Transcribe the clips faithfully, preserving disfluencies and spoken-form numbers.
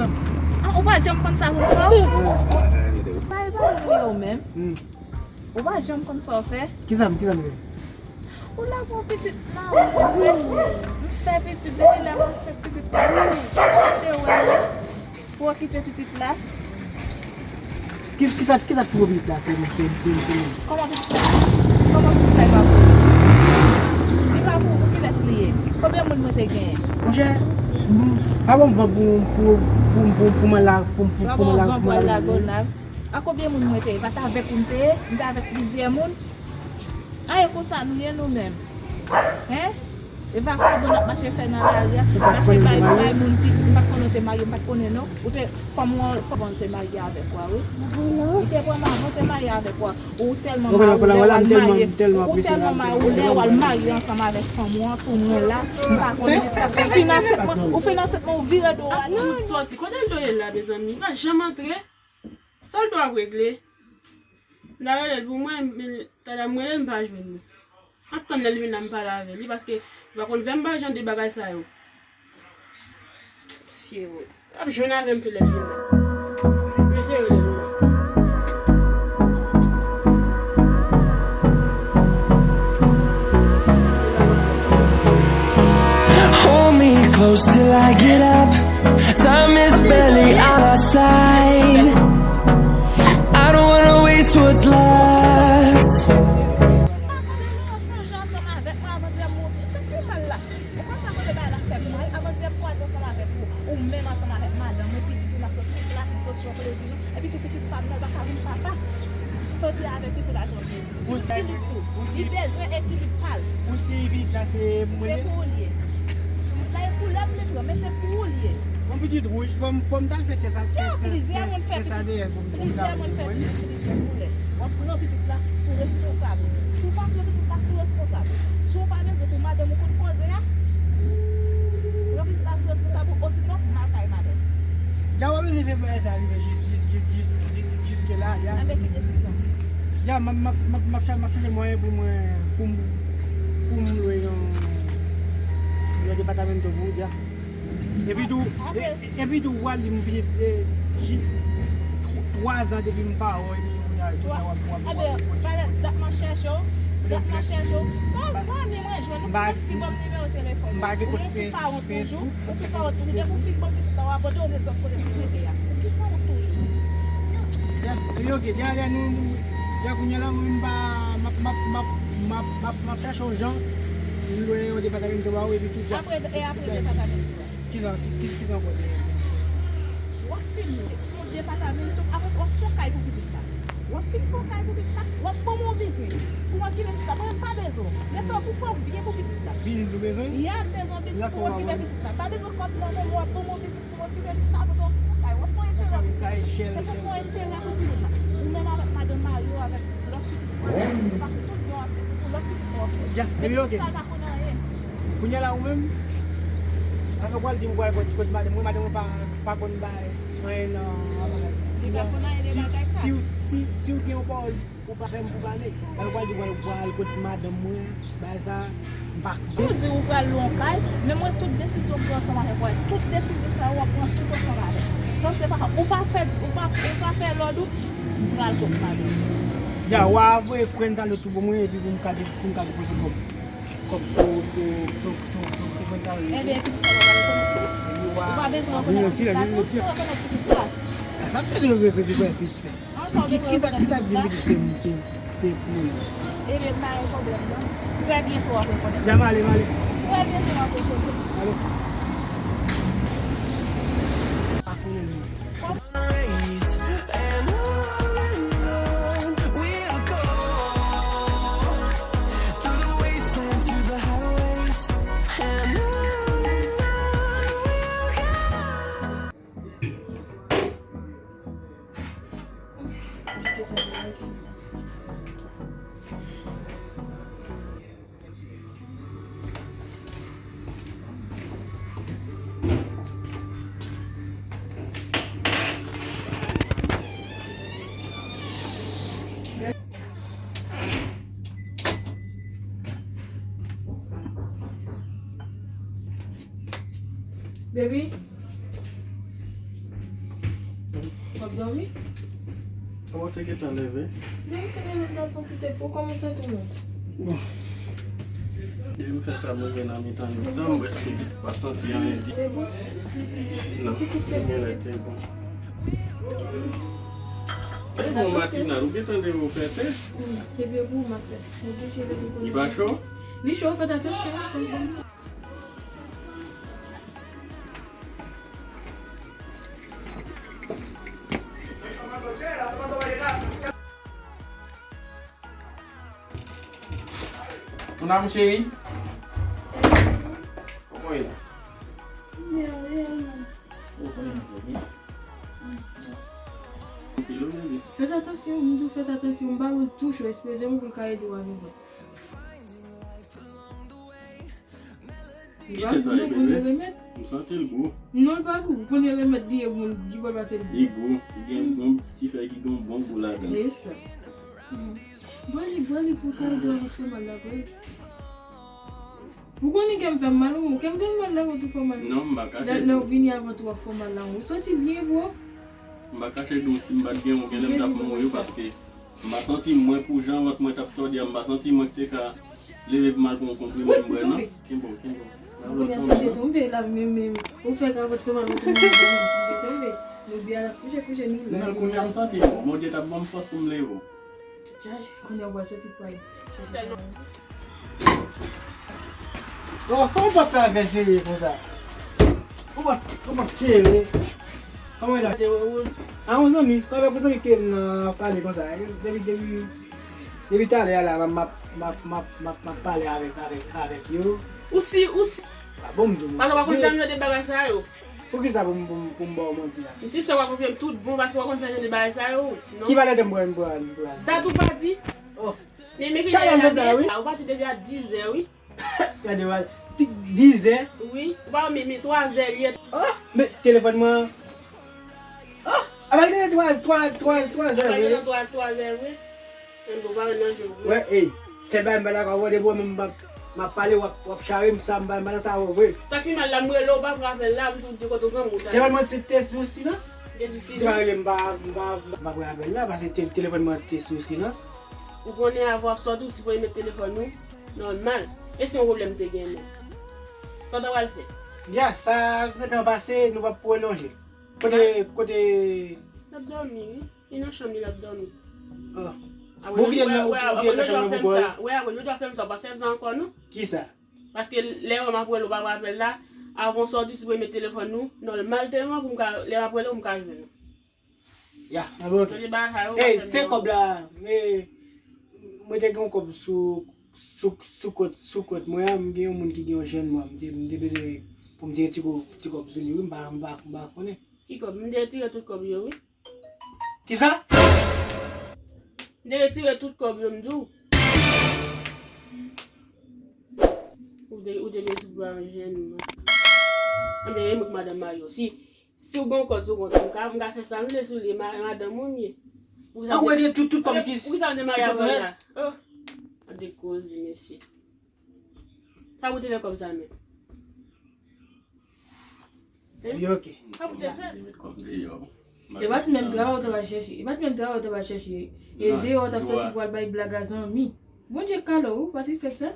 Ah, ou pa janm konn sa pou w fè? Ou pa, ou pa konn yo menm. Hmm. Ou pa janm konn sa w fè? Ki sa m, ki sa m fè? Ou lage yon pitit la, ou fè pitit, depi lè m ansent pitit la, m chache wè l pou okipe pitit la. Ki, ki sa, ki sa k pou pitit la, se, se, se, se, se. Kòman pitit la? Kòman pitit la, li pa pou ou? Li pa pou ou, pou kilès li ye? Konbyen moun mwen te genyen? Monchè, m, pa ban m vant pou, pou, pou, pou, pou mwen la, pou, pou, pou mwen la, pou mwen la. Lagonav. A konbyen moun mwen te ye? Pa t avèk ou m te ye? M te avèk plizyè moun? A, e konsa nou ye nou menm? Hen? E vakabon n ap mache fè nan lari a, mache bay, bay moun pitit, m pa t konnen w te marye, m pa t konnen non. Ou te, fanm ou an, fanm ou an te marye avèk ou a, wi. Li te pran m avan w te marye avèk ou a. Ou tèlman marye, lè w al marye, ou tèlman marye, lè w al marye ansanm avèk fanm ou an, sou mwen la, m pa konnen jiskaske ou fin ansent mwen, ou fin ansent mwen, ou vire do w ale. Sòti, kote l do ye la, mezanmi? Li pa janm antre. Sa l dwe ap regle? M ta rele l pou mwen, men talè m rele l, m pa jwenn li. M ap tann lè l vin la, m pale avè li, paske li pa konn fè m pa jan de bagay sa yo. Sye, w ap jwenn avè m tou lè l vin la. Mwen se rele l pou mwen. Hold me close till I get up. Time is barely on our side. I don't wanna waste what's left. Ou pa ka vin fè yon jan ansanm avèk mwen avan zè mwen. Se ki mal la? Ou konn sa kote bagay la fè mal? Avan zè mwen ansanm avèk ou. Ou menm ansanm avèk madanm ou, pitit ou, n ap sot sou plas, n ap sot pran plezi nou. Epi tou pitit pa m nan, l pa ka vin papa. Soti avèk li pou l al pran plezi. Ou si, ou si, li bezwen ekilib pa l. Ou si pitit la se pou mwen. Se pou ou l ye. Sa e koulè m li pran, men se pou ou l ye. Yon pitit wouj, fò m, fò m t al fè tès a, tès, tès, tès A D N pou m, pou m ka wè si mwen li. Plizyè moun fè pitit, plizyè koulè. W ap pran pitit la sou responsab ou. Si w pa pran pitit la sou responsab ou, si w pa bezwen pou madanm ou konn koze a, pran pitit la sou responsab ou, osinon m al kay madanm. Dja w pa bezwen fè bagay sa rive jis, jis, jis, jis, jis, jiske la, ya. Enben, ki desizyon? Ya, m ap, m ap, m ap, m ap cha-, m ap chache mwayen pou mwen, pou m, pou m lwe yon, yon depatamento pou ou, ya. Epi tou, e, epi tou, w al di m, e, ji-, tw-, twa zan depi m pa wè w, epi tou kounye a, kounye a w ap, w ap, w ap, w ap. Enben, valè, dat m ap chèche w, dat m ap chèche w. Se yon zanmi mwen jwenn, ou mèsi ban m nimewo telefòn ou. Ou menm ki pa wont toujou, ou ki pa wont toujou, depi w fin pran pitit la, w abandone zòt kote pou mete a. Ou ki san wont toujou. Ya, epi oke, ya, ya, nou, nou, ya, kounye a la, mwen, m pa, m ap, m ap, m ap, m ap, m ap, m ap chache yon jan, m lwe yon depatamento ba ou, epi tout, ya. Apre, e apre depatamento a? Ki jan, ki, ki, ki jan kote? W ap fin lwe yon depatamento, apre sa, w ap fè yon kay pou pitit la. W ap fin fè yon kay pou pitit la, w ap ban m yon biznis pou m okipe pitit la. Mwen menm pa bezwen w. Men sa w pou fè w byen pou pitit la. Biznis ou bezwen? Ya, m bezwen yon biznis pou m okipe pitit la. M pa bezwen kòb non, men w ap ban m yon biznis pou m okipe pitit la, apre sa w ap fè yon kay. W ap fè yon enterè pou pitit la. Se pou fè yon enterè pou timoun nan. Ou menm avèk madanm mari w, avèk lòt pitit ou, w ap pase tout jan w ap fè, se pou lòt pitit ou w ap fè. Ya, epi oke. Sa pa konn anyen. Kounye a la ou menm, pa ka pral di m w pral kot, kot madanm mwen, madanm mwen pa, pa konn bay anyen nan bagay sa. Li pa konn anyen de bagay sa. Si, si, si, si w gen yon pawòl ou pa fè m pou pale, pa ka pral di w pral, pral kot madanm mwen, bagay sa, m pa konn. Ou di ou pral lwe yon kay, men mwen tout desizyon m pran ansanm avèk ou, tout desizyon sa yo w ap pran tout ansanm avèk. Sa se pa, ou pa fè, ou pa, ou pa fè lòd ou, m pral kot madanm. Ya, w a voye pran talè tou pou mwen, epi pou m ka de-, pou m ka depoze kòb. Kòb sou, sou, sou, sou, sou, sou kont la, wi. Ebyen, pitit la pa pale konn tou. Ou pa bezwen konnen pitit la tou, ou pa konnen pitit la. Sa bezwen rekonèt pitit la. Ki, ki sa, ki sa k di pitit se, se, se pou mwen? Ebyen, pa gen pwoblèm, non. Trè byento w ap rekonèt. Ya, m ale, m ale. Trè byento w ap rekonèt. Ale. Pa konnen li. Baby. W ap dòmi? Kòman w te gentan leve? Depi w te leve, m t ap pran ti te pou w kòmanse tou menm. Bon. Depi m fè sa, m rive nan mitan nèt lan, m prèske pa santi anyen. Te bon? Non, te genlè te bon. Te bon, Matinal, ou gentan leve w fè te? Wi, te byen pou ou, m ap fè. Li pa cho? Li cho, fè atansyon. Mon amour chéri. Kòman w ye la? Ou konnen nou byen. Fèt atansyon, m di w fèt atansyon, m ba ou l tou cho, ekspoze m pou l ka ede w avèk mwen. Kite sa, e bebe. M santi l gou. Non, l pa gou. Ou konnen remèd li ye bon, li pral pase l gou. Li gou. Li gen yon ti fèy ki gen yon bon gou ladan l. E sa. Bwè li, bwè li pou ka ede w avèk fè mal la, bwè. Ou konnen kè m fè m mal, ou kè m fè m mal la, ou tou fè w mal. Non, m pa kache. Lè, lè w vini avan tou w ap fè w mal la, ou soti byen, bro. M pa kache di w, si m pa t gen ou, genlè m t ap mouri paske m pa santi mwen pou jan vant mwen t ap tòde a, m pa santi mwen te ka leve pou m al pran yon konprime m bwè, non. Kenbe w, kenbe w. Ou konnen sa te tonbe la, men, men, ou fè ka vant fè mal, ou tonbe, ou tonbe. Nou byen la, kouche, kouche, nou la. Non, kounye a m santi, Bondye t ap ban m fòs pou m leve w. Chaje, kounye a w pral soti pral. Chaje. Oh, kòman pòt sa fè sere konsa? Kòman, kòman sere? Kòman la? Gade, wè, wè. A, yon zanmi, kòman yon zanmi ki te nan pale konsa? Depi, depi, depi talè a la, m ap, m ap, m ap, m ap, m ap pale avèk, avèk, avèk yo. Ou si, ou si. A bon, m di w. Paske w pa konn fè m jan de bagay sa yo. Poukisa pou m, pou m, pou m ba w manti a? M si sè w pa konfye m tout bon paske w pa konn fè jan de bagay sa yo. Non. Ki valè de m pran, m pran, m pran? Dat ou pa di? Oh. Men, men ki lè la, wi. Ou pati depi a dizè, wi. Gade, wa, ti, dizè. Wi, ou pa wè, men, men twazè li ye. Oh, men telefòn mwen. Oh, apèl gen twa, twa, twa, twazè, wi. Apèl gen twa, twazè, wi. Mwen bon, pa nan je vre. Wè, ey, sèl bagay m pa dakò avè w, depi w wè m, m ap, m ap pale, w ap, w ap chare m, sa, m pa, m pa nan sa avè w vre. Sa k pi mal la, m rele w, w pa pran apèl la, m tou di kote w zanmi w ta ye. Telefòn mwen se te sou silans. Te sou silans. Te rele m, m pa, m pa, m pa pran apèl la, paske te, telefòn mwen te sou silans. Ou konnen avan w ap sòti, ou sipoze met telefòn ou nòmal. E si yon pwoblèm te gen menm? Sa w ta pral fè? Ya, sa gentan pase, nou p ap pwolonje. Kote, kote? L ap dòmi, wi. Li nan chanm li, l ap dòmi. Ah. Bon, ou kite l nan, ou kite l nan chanm nan pou kò l? Wè, apre, jodi a fè m sa, ou pa fè m sa ankò, non. Kisa? Paske lè m ap rele w, ou pa pran apèl la, avan w sòti, ou sipoze met telefòn ou nòmal tèlman pou m ka, lè m ap rele w, m ka jwenn ou. Ya, a bon, ok. Ey, se kòb la, men, mwen te gen yon kòb sou, sou, sou kont, sou kont mwen an, m gen yon moun ki gen yon jèn mwen, m te, m te bezwen pou m te retire ti kòb sou li, wi, m pa, m pa, m pa konnen. Ki kòb? M te retire tout kòb yo, wi. Kisa? M te retire tout kòb yo, m di w. Ou te, ou te bezwen pou yon jèn mwen. Anben, e mwen k madanm marye w. Si, Si w gen yon kòb sou kont ou, m ka, m ka fè sa m vle sou li, ma-, madanm ou m ye. Poukisa m te, poukisa m te marye avè w la? Oh, gade koze, mesye. Sa pou te fè kòb sa menm? Epi, ok. Sa pou te fè? E pa t menm travay ou ta va chèche. E pa t menm travay ou ta va chèche. E deyò w t ap sòti pou al bay blag a zanmi. Bondye kale w, pa sispèk sa.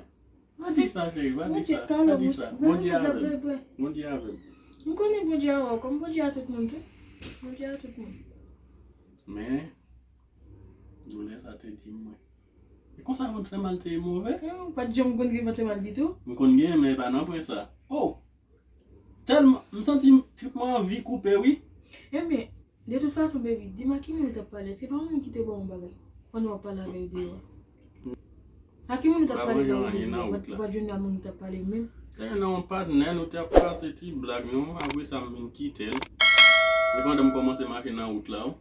Pa di sa, cheri, pa di sa. Pa di sa. Bondye avè m. Bondye avè m. M konnen Bondye avè w, kòm Bondye a tout moun tou. Bondye a tout moun. Men, doulè sa te di mwen. E konsa vant fè mal te move? Non, ou pa t janm konn gen vant fè mal ditou? M konn gen, men e pa nan pwen sa. Oh! Tèlman, m santi m, trip mwen anvi koupe, wi. Enben, de tout fason, baby, di m a ki moun ou t ap pale. Se pa yon moun ki te ba w yon bagay pandan w ap pale avè l deyò a? A ki moun ou t ap pale pandan w deyò a? Ou pa t jwenn a moun ou t ap pale menm? Se nan yon patnè, nou te ap pase ti blag nou, apre sa m vin kite l. E pandan m kòmanse mache nan wout la, wi.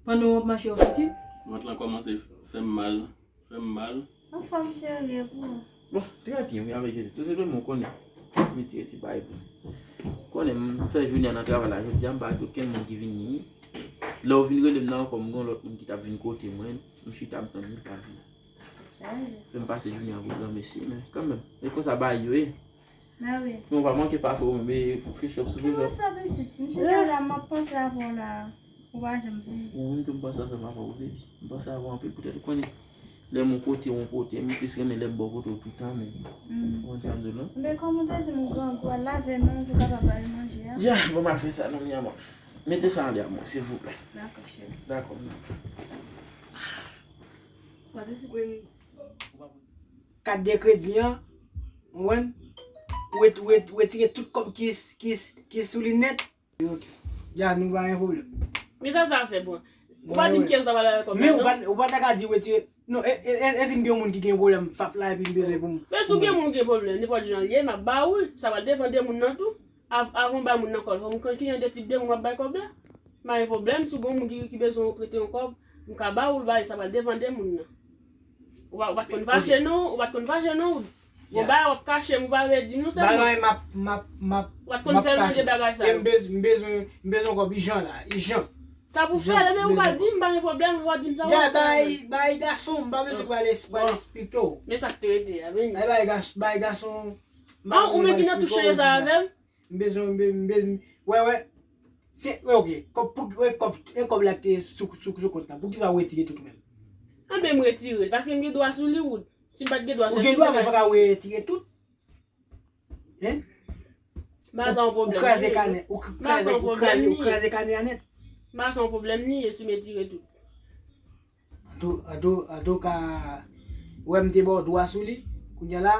Pandan w ap mache, w santi l? Vant lan kòmanse fè m mal. Fè m mal. Anfòm cheri, e pou ou? Bon, trè byen, wi, avèk Jezi. Tou senpleman, ou konnen. M retire ti bagay pou ou. Ou konnen, m fè jounen an nan travay la jodi a, m pa gen okenn moun ki vin ni. Lè w vin rele m nan ankò, m gen yon lòt moun ki t ap vin kote mwen. M chita, m tann li, li pa vini. Chaje. Fè m pase jounen an pou granmesi, men kanmenm. E konsa bagay yo ye. Mè wi. Men w pa manke pa fè w menm, e fresh up sou fresh up. Ki sa, pitit? M chita la, m ap panse avè w la. Ou pa janm vini. Bon, mwen menm tou m panse ansanm avè w, baby. M panse avè w anpil poutèt ou konnen lè m yon kote, w yon kote, m plis renmen lè m bò kote w toutan, men. Ou konn sa m di w la? Men kòm ou te di m, ou grangou, al lave men w pou w kapab al manje a. Ya, bon, m al fè sa, non, mi amor. Mete sa anlè mwen, silvouplè. Dakò, cheri. Dakò, mi amor. Kat de kredi an, ou konprann? Ou ret-, ou ret-, ou retire tout kòb ki, ki, ki sou li nèt. Ok. Ya, nou pa gen pwoblèm. Men sa, sa fè bon. Ou pa di m kiyès w ta pale avèk kòb la, non? Men ou pa, ou pa ta ka di w retire. Non, e, e, e, e si m gen yon moun ki gen pwoblèm, fap la, epi m bezwen pou m. Men si w gen moun ki gen pwoblèm, nenpòt jan l ye, m ap ba ou l. Sa va depann de moun nan tou. Av-, avan m bay moun nan kòb, fò m konn ki jan de tip de moun m ap bay kòb la. M pa gen pwoblèm, si w gen yon moun ki, ki bezwen w prete yon kòb, m ka ba ou l, bay, sa va depann de moun nan. Ou pa, ou pa t konn fache non, ou pa t konn fache non. Bon, bagay w ap kache m, ou pa vle di nou sèlman. Bagay m ap, m ap, m ap, ou pa t konn fè l mande bagay sa yo. M bez-, m bezwen, m bezwen kòb ijan la, ijan. Sa pou fè, lè men ou ka di m, pa gen pwoblèm, ou di m sa ou bay, bay gason, m pa bezwen pral es-, pral esplike w. Men sa k te rete a, men. Bay, bay gas-, bay gason, m pa bezwen pral esplike w. Ou menm ki nan touche sa avè m? M bezwen, m be-, m be-, wè, wè. Se, wè, ok. Kòb, pou, wè, kòb, e kòb la ki te sou, sou, sou kont la. Poukisa ou retire tout ou menm? Anben, m retire l, paske m gen dwa sou li, Wood. Si m pa t gen dwa sou li, ou gen dwa, men ou pa ka retire tout. Hein? M pa sa yon pwoblèm. Ou kraze kanè, ou kraze, ou kraze, ou kraze kanè a nèt. M pa sa yon pwoblèm li ye si m retire tout. Antou-, antou-, antouka, ou wè m te ba w dwa sou li. Kounye a la,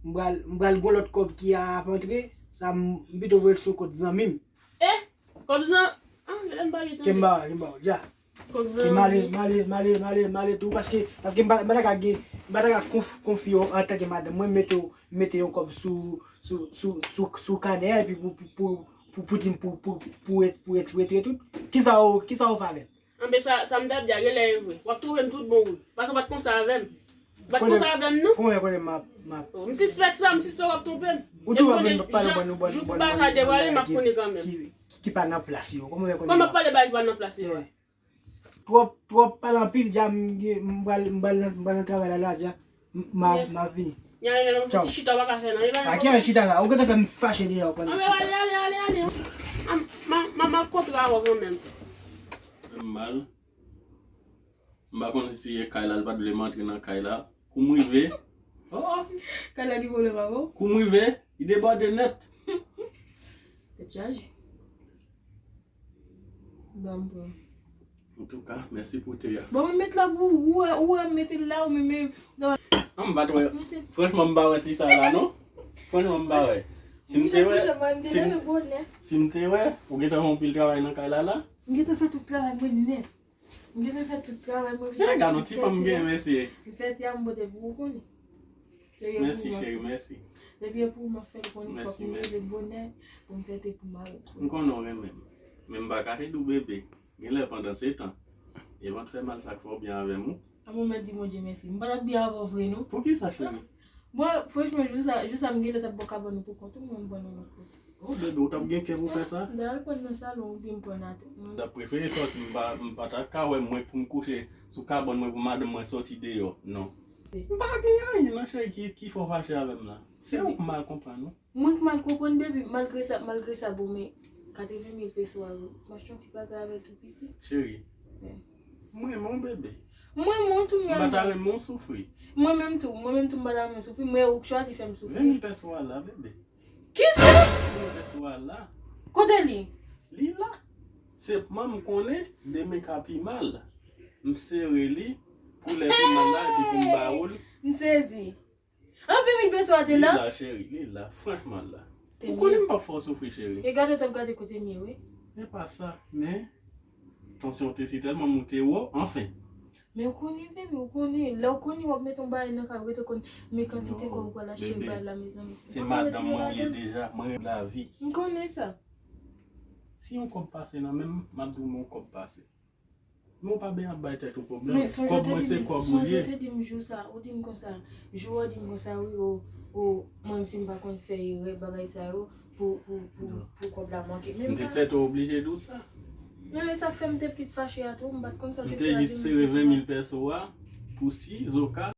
m pral, m pral gon lòt kòb ki ap antre. Sa, m, m pito voye l sou kont zanmi m. Eh! Kòb zan-, ah, lè m pa gen tande. Kenba, kenba, ya. Kòb zanmi. M ale, m ale, m ale, m ale, m ale tou, paske, paske m pa, m pa ta ka gen, m pa ta ka konf-, konfye w antanke madanm mwen, mete w, mete yon kòb sou, sou, sou, sou, sou kanè a, epi pou, pou, pou, pou, pou di m pou, pou, pou ret-, pou ret-, retire tout. Kisa w, kisa w fè avè l? Anben sa, sa m t ap di a genlè e vre. W ap twonpe m tout bon, wi. Paske w pa t konsa avè m. W pa t konsa avè m, non. Konnen, konnen m ap, m ap. Oh, m sispèk sa, m sispèk w ap twonpe m. Ou toujou ap vin pale yon bòn, yon bòn, yon bòn bagay ki, ki, ki pa nan plas yo. Kòman w fè konnen m ap pale bagay ki pa nan plas yo a? Twòp, twòp pale anpil, dja m gen, m pral, m pral nan, m pral nan travay la, la, dja. M, m a, m a vini. Tchaw. Ti chita w pa ka fè nan, e pa. A ki chita sa? Ou gentan fè m fache deja, ou konnen chita. Ale, ale, ale, ale. M, m, m, m ap kontre avè w kanmenm. M mal. M pa konn si se kay la, l pa t vle m antre nan kay la. Kou m rive. Oh! Kay la gen pwoblèm avè w? Kou m rive, li debòde nèt. Tèt chaje. Ban m pran. Antouka, mèsi pou te a. Bon, mwen met la pou ou, ou, ou mete l la, ou menm, menm. Non, m pa t wè. Franchman, m pa wè si sa la, non. Franchman, m pa wè. Si m te wè, si m, si m te wè, ou gentan fè yon pil travay nan kay la, la. M gentan fè tout travay mwen nèt. M gentan fè tout travay mwen. Se gade yon ti fanm m gen, mesye. M fè te a, m pote pou ou konnen. Mèsi, cheri, mèsi. Depi e pou ou m ap fè l konnen fòk m leve bonè pou m fè te pou mari m. M konnen w renmen m. Men m pa ka te di w bebe. Genlè pandan se tan. E van t fè mal sa k fè w byen avè m ou. A mwen mèt di Bondye mèsi. M pa t ap byen avè w vre non. Poukisa, cheri? Bon, franchman, jou sa, jou sa m genlè t ap bò kabann ou pou kont ou, mwen m pran nan lòt kote. Oh, bebe, ou t ap gen kè pou fè sa? M ta al pran nan salon oubyen m pran nan atè. M t ap prefere sòti, m pa, m pa ta ka wè mwen pou m kouche sou kabann mwen pou madanm mwen sòti deyò. Non. M pa gen anyen non, cheri, ki, ki fè w fache avè m la. Se ou k mal konprann, wi. Mwen k mal konprann, baby, malgre sa, malgre sa, bon, men katreven mil peso a, m achte yon ti bagay avè l tou piti. Cheri, mwen renmen w, bebe. Mwen renmen w tou, men. M pa ta renmen w soufri. Mwen menm tou, mwen menm tou, m pa ta renmen w soufri, men ou k chwazi fè m soufri. Ven m pèso a la, bebe. Kisa? Ven m pèso a la. Kote li? Li la. Senpman, m konnen demen ka pi mal. M sere li pou lè pi mal la, epi pou m ba ou l. M sezi. An ven mil peso a te la? Li la, cheri, li la. Franchman, li la. Ou konnen m p ap fè w soufri, cheri. E gade w t ap gade kote m ye, wi. Se pa sa, men tansyon te si tèlman moute wo, anfen. Men ou konnen, baby, ou konnen. Lè ou konnen w ap mete yon bagay nan kay, ou gentan konn men kantite kòb ou pral achte bagay la, mezanmi. Se madanm mwen ou ye deja, mwen renmen lavi. M konnen sa. Si yon kòb pase nan men m, m ap di w men yon kòb pase. Men w pa byen ap bay tèt ou pwoblèm. Kòb mwen se kòb ou l ye. Sonje w te di m jou sa, ou di m konsa, jou a w di m konsa, wi, o, o, mwen menm si m pa konn fè erè, bagay sa yo, pou, pou, pou, pou kòb la manke. Men m te sèt ou oblije di w sa. Non, e sa k fè m te plis fache a tou, m pa t konn sa w te fè a de mil peso a. M te jis sere ven mil peso a, pou si, zoka.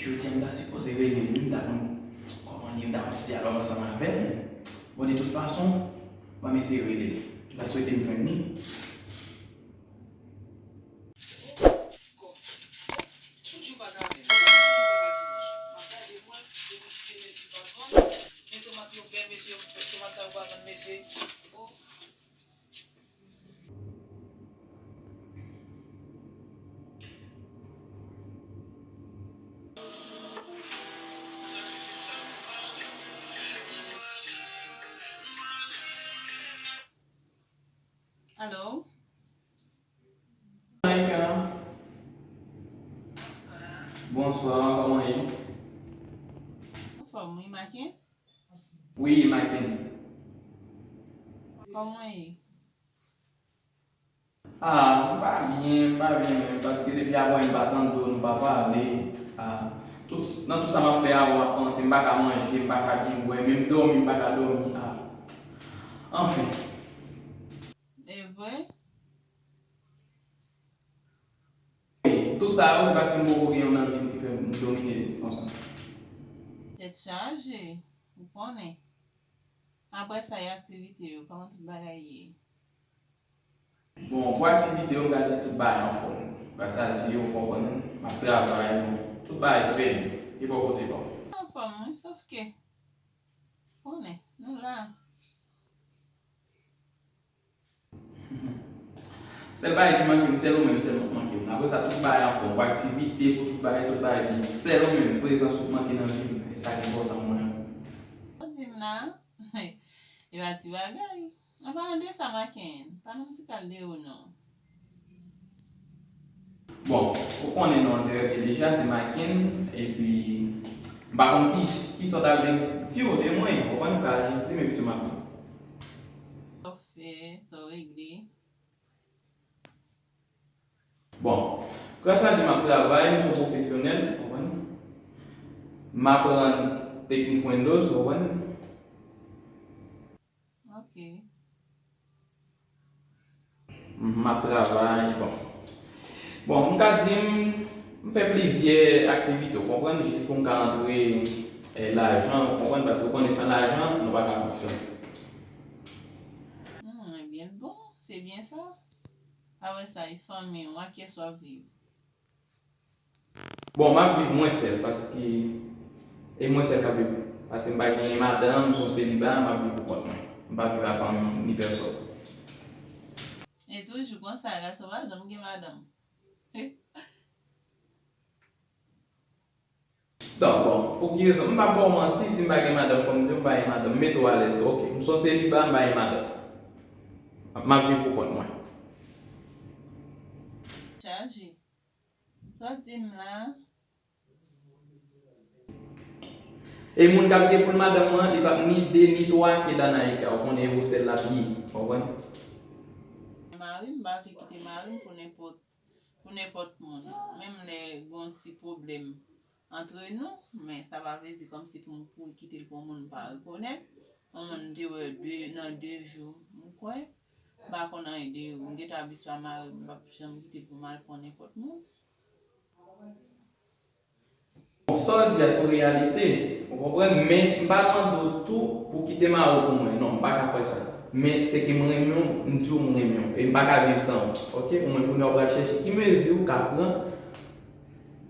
Jodi a m ta sipoze rele l wi, m ta konn kòman l ye, m ta fè yon ti dyalòg ansanm avè l. Bon, de tout fason, ban m eseye rele l. M ta swete m jwenn li. Tout jou pa ka lendi, tout jou pa ka dimanch. M ap gade mwen, se pou site mesi patwon, men tomat yo bèl, mesi yo, tomat la yo pa vann, mesi. Oh. Alo? Maïka. Bonswa, kòman ye? Anfòm, wi, Maken? Wi, Maken. Kòman ye? Ah, m pa byen, m pa byen menm, paske depi apre m pa tande w, nou pa pale. Ah, tout, nan tout sa m ap fè avè w, m ap panse, m pa ka manje, m pa ka byen bwè, menm dòmi, m pa ka dòmi. Ah. Anfen. E vre? Wi, tout sa yo, se paske m poko gen yon nan vi m ki fè m domine konsa. Tèt chaje, ou konnen. Apre sa, e aktivite yo, kòman tout bagay ye? Bon, pou aktivite yo, m ka di tout bagay anfòm. Gras a Dye, ou konprann, m ap travay, bon, tout bagay trè byen. E bò kote pa w? Anfòm, wi, sòf ke, konnen, nou la. Sèl bagay ki manke m, sèl ou menm sèlman k manke m. Apre sa, tout bagay anfòm, pou aktivite, pou tout bagay, tout bagay byen. Sèl ou menm, prezans ou k manke nan vi m. E sa ki enpòtan pou mwen. Ou di m la, e pa ti bagay. An palan de sa, Maken, pa nan m ti kal de ou non. Bon, ou konnen non l trè byen deja, se Maken, epi m pa konn ki, ki sa w ta vle di w de mwen, ou konprann, m ka jis di m epi tou m ap di w. Sa w fè, sa w regle. Bon, gras a Dye m ap travay, m se yon pwofesyonèl, ou konprann. M aprann teknik Windows, ou konprann. Ok. M ap travay, bon. Bon, m ka di m, m fè plizyè aktivite, ou konprann, jis pou m ka antre, eh, lajan, ou konprann, paske ou konnen san lajan, nou pa ka fonksyone. Hmm, ebyen, bon, se byen sa. Apre sa, e fanmi w, ak kiyès w ap viv? Bon, m ap viv mwen sèl, paske e mwen sèl k ap viv. Paske m pa gen madanm, m se yon seliba, m ap viv pou kont mwen. M pa viv ak fanmi, ni pèsòn. E toujou konsa, gason pa janm gen madanm. Donk, bon, pou ki rezon? M p ap ba w manti, si m pa gen madanm, fò m di w m pa gen madanm. M mete w alèz, ok. M se yon seliba, m pa gen madanm. M ap viv pou kont mwen. Chaje. Sa w di m la? E moun k ap gen poul madanm mwen, li p ap ni de ni twa ke Danaïka. Ou konnen e ou sèl l ap ye. Ou konprann? Mari m, m pa vle kite mari m pou nenpòt, pou nenpòt moun. Menm lè gon ti pwoblèm antre nou, men sa pa vle di kòmsi pou m kouri kite l pou yon moun m pa rekonèt. Yon moun m te wè de, nan de jou, m kwè. M pa konn anyen de ou. M gentan abitye a mari m, m p ap janm kite l pou m al pran nenpòt moun. Bon, sa w di a se yon reyalite, ou konprann, men m pa mande w tou pou w kite mari w pou mwen, non, m pa ka fè sa. Men se ke m renmen w, m di w m renmen w, e m pa ka viv san ou, ok? Ou menm kounye a w pral chèche ki mezi w ka pran,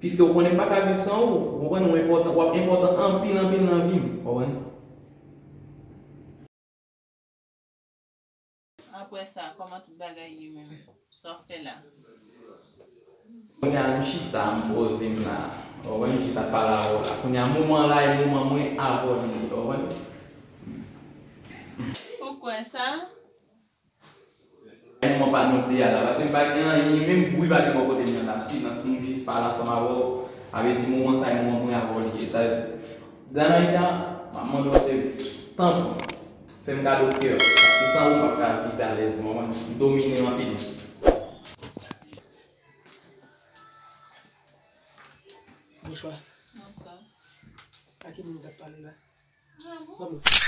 piske w konnen m pa ka viv san ou, ou konprann, ou enpòtan, w ap enpòtan anpil, anpil nan vi m, ou konprann? Apre sa, kòman tout bagay ye menm? Sa w fè la? Kounye a, m chita, m poze m la. Ou konprann, m jis ap pale avè w la. Kounye a, moman la, e moman mwen avè w li ye, ou konprann? Ou kwè sa? E moman pa nou de a la, paske m pa gen anyen, menm bri pa gen bò kote m nan, n ap silans, m jis pale ansanm avè w. Sa vle di moman sa, e moman mwen avè w li ye. Sa, Danaïka, m ap mande w sèvis. Tanpri. Fè m kado kè w, paske san ou m p ap ka viv alèz, ou konprann? M domine w anpil. Bonswa. Bonswa. A ki moun w t ap pale la? Ah bon? Ban m.